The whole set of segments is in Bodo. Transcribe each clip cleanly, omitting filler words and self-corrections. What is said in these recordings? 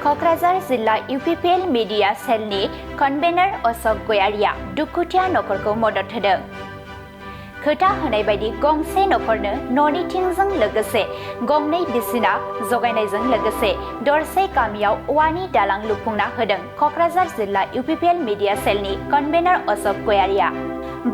क'क्राझार जिल्ला UPPL मीडिया सेलनि कन्वेनर अशोक गयारिया दुखुथिया नखरखौ मदद होदों। खोथा होनाय बायदि गंसे नखरनो न'नि थिंजों लोगोसे गंनै बिसिना जगायनायजों लोगोसे दरसे गामियाव औवानि दालां लुफुंना होदों क'क्राझार जिल्ला UPPL मीडिया सेलनि कन्वेनर अशोक गयारिया।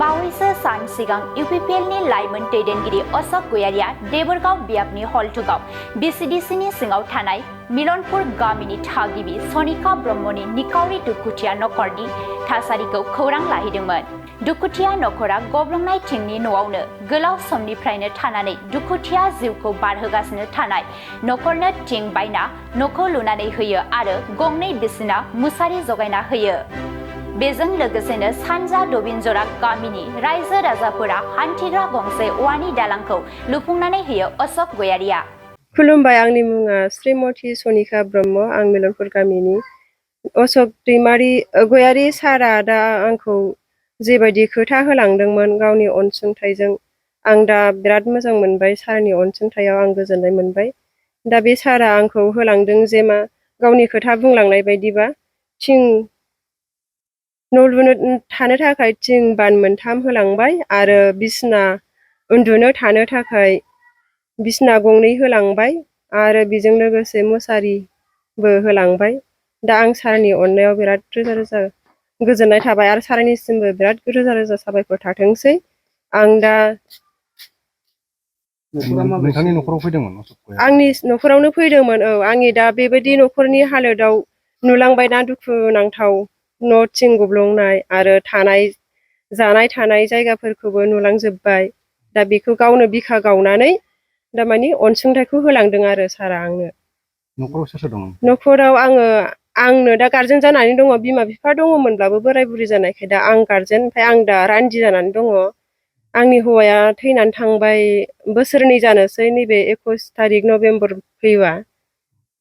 बावैसो सान सिगां UPPLनि लाइमोन दैदेनगिरि अशोक गयारिया देबोरगाव बियाबनि हलथुगाव BCDCनि सिङाव थानाय मिलनपुर गामिनि थागिबि सनिका ब्रह्मनि निखावरि दुखुथिया नखरनि थासारिखौ खौरां लाहैदोंमोन। दुखुथिया नखरा गब्लंनाय थिंनि न'आवनो गोलाव समनिफ्रायनो थानानै दुखुथिया जिउखौ बारहोगासिनो थानाय नखरनो थिं बायना न'खौ लुनानै होयो आरो गंनै बिसिना मुसारि जगायना होयो। बेजों लोगोसेनो सानजा दबिनजरा गामिनि रायजो राजाफोरा हान्थिग्रा गंसे औवानि दालांखौ लुफुंनानै होयो अशोक गयारिया। खुलुमबाय, आंनि मुङा श्रीमती सनिका ब्रह्म। आं मिलनपुर गामिनि अशोक गयारि सारा दा आंखौ जेबायदि खोथा होलांदोंमोन गावनि अनसुंथाइजों, आं दा बिराद मोजां मोनबाय। सारनि अनसुंथायाव आं गोजोननाय मोनबाय। दा बे सारा आंखौ होलांदों जे मा गावनि खोथा बुंलांनाय बायदिबा थिं न' लुनो थानो थाखाय थिं बान 3 होलांबाय आरो बिसना उन्दुनो थानो थाखाय बिसना गंनै होलांबाय आरो बेजों लोगोसे मुसारिबो होलांबाय। दा आं सारनि अननायाव बिराद रोजा रोजा गोजोननाय थाबाय आरो सारनिसिमबो बिराद रोजा रोजा साबायखर थाथोंसै। आं दा नोंथांनि न'खराव फैदोंमोन? आंनि न'खरावनो फैदोंमोन। औ, आंनि दा बेबायदि न'खरनि हालोदाव नुलांबायना दुखुनांथाव न' थिं गब्लंनाय आरो जानाय थानाय जायगाफोरखौबो नुलांजोब्बाय। दा बेखौ गावनो बिखा गावनानै दामानि अनसुंथाइखौ होलांदों आरो सारा आंनो। न'खराव सोर दङ? न'खराव आंनो दा गार्जेन जानानै दङ। बिमा बिफा दङमोनब्लाबो बोराय बुरि जानायखाय दा आं गार्जेन, ओमफ्राय आं दा रान्दि जानानै दङ। आंनि हौवाया थैनानै थांबाय बोसोरनै जानोसै नैबे 21 थारिख नभेम्बर फैबा।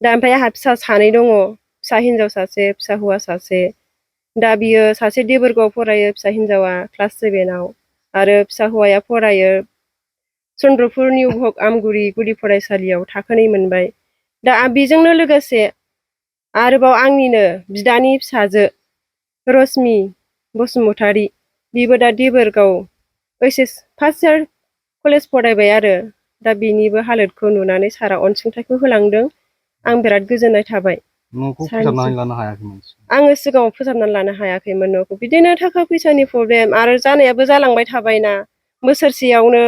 दा ओमफ्राय आंहा फिसा 2 दङ, फिसा हिनजाव सासे फिसा हौवा सासे। दा बियो सासे देबोरगाव फरायो, फिसा हिनजावा क्लास 7आव आरो फिसा हौवाया फरायो चन्द्रपुर निउ हक आमगुरि गुदि फरायसालियाव थाखो 2 मोनबाय। दा बेजोंनो लोगोसे आरोबाव आंनिनो बिदानि फिसाजो रश्मि बसुमतारी, बिबो दा देबोरगाव HS फार्स्ट इयार कलेज फरायबाय आरो दा बिनिबो हालोदखौ नुनानै सारा अनसुंथाइखौ होलांदों। आं बिराद गोजोननाय थाबाय। न'खौ फोसाबनानै लानो हायाखैमोन? आङो सिगाङाव फोसाबनानै लानो हायाखैमोन न'खौ। बिदिनो थाखा फैसानि प्रब्लेम आरो जानायाबो जालांबाय थाबायना। बोसोरसेयावनो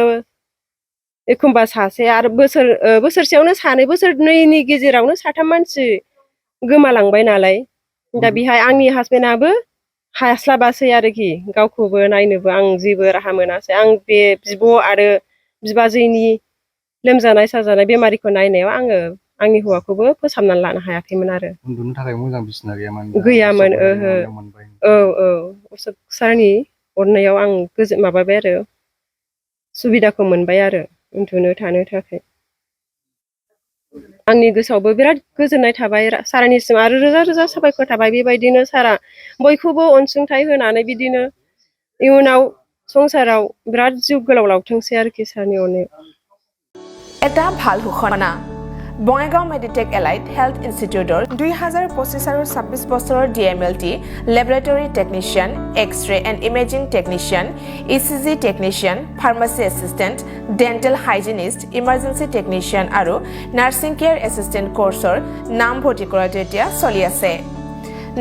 एखमबा सासे आरो बोसोरसेयावनो 2, बोसोरनैनि गेजेरावनो 3 मानसि गोमालांबाय नालाय। दा बेहाय आंनि हासबेन्डआबो हास्लाबासै आरोखि, गावखौबो नायनोबो आं जेबो राहा मोनासै। आं बे बिब' आरो बिबाजैनि लोमजानाय साजानाय बेमारिखौ नायनायाव आङो आंनि हौवाखौबो फोसाबनानै लानो हायाखैमोन आरो। उन्दुनो थाखाय मोजां बिसिना गैयामोन? गैयामोन, ओहो। औ, अशोक सारनि अननायाव आं माबाबाय आरो सुबिदाखौ मोनबाय आरो उन्दुनो थानो थाखाय। आंनि गोसोआवबो बिराद गोजोननाय थाबाय सारनिसिम आरो रोजा रोजा साबायखर थाबाय। बेबायदिनो सारा बयखौबो अनसुंथाइ होनानै बिदिनो इयुनाव संसाराव बिराद जिउ गोलाव लावथोंसै आरोखि सारनि अननायाव। এটা ভাল ঘোষণা। বঙাইগাঁও মেডিটেক এলাইট হেল্থ ইনষ্টিটিউটৰ 2025 আৰু 26 বছৰৰ DMLT laboratory technician, X ray and imaging technician, ECG technician, pharmacy assistant, dental hygienist, emergency technician আৰু নাৰ্ছিং কেয়াৰ এছিষ্টেণ্ট কোৰ্চৰ নামভৰ্তি কৰাটো এতিয়া চলি আছে।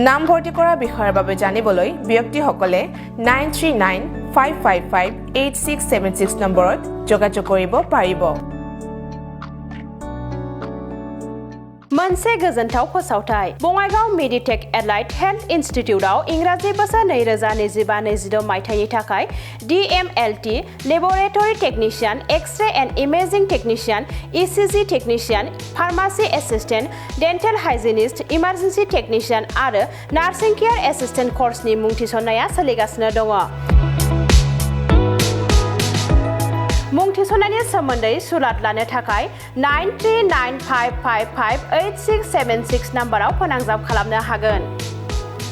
নামভৰ্তি কৰাৰ বিষয়ৰ বাবে জানিবলৈ ব্যক্তিসকলে 9395558676 নম্বৰত যোগাযোগ কৰিব পাৰিব। मोनसे गोजोनथाव फोसावथाय। बङाइगाव मेडिटेक एलाइट हेल्थ इनस्टिट्यूटआव इंराजि बोसोर 2025-26 मायथाइनि थाखाय DMLT laboratory technician, X ray and imaging technician, ECG technician, pharmacy assistant, dental hygienist, emergency technician आरो नार्सिं केयार एसिस्टेंट कोर्सनि मुं थिसननाया सोलिगासिनो दङ। मुं थिसननायनि सोमोन्दै सुलाद लानो थाखाय 9395558676 नाम्बाराव फोनांजाब खालामनो हागोन।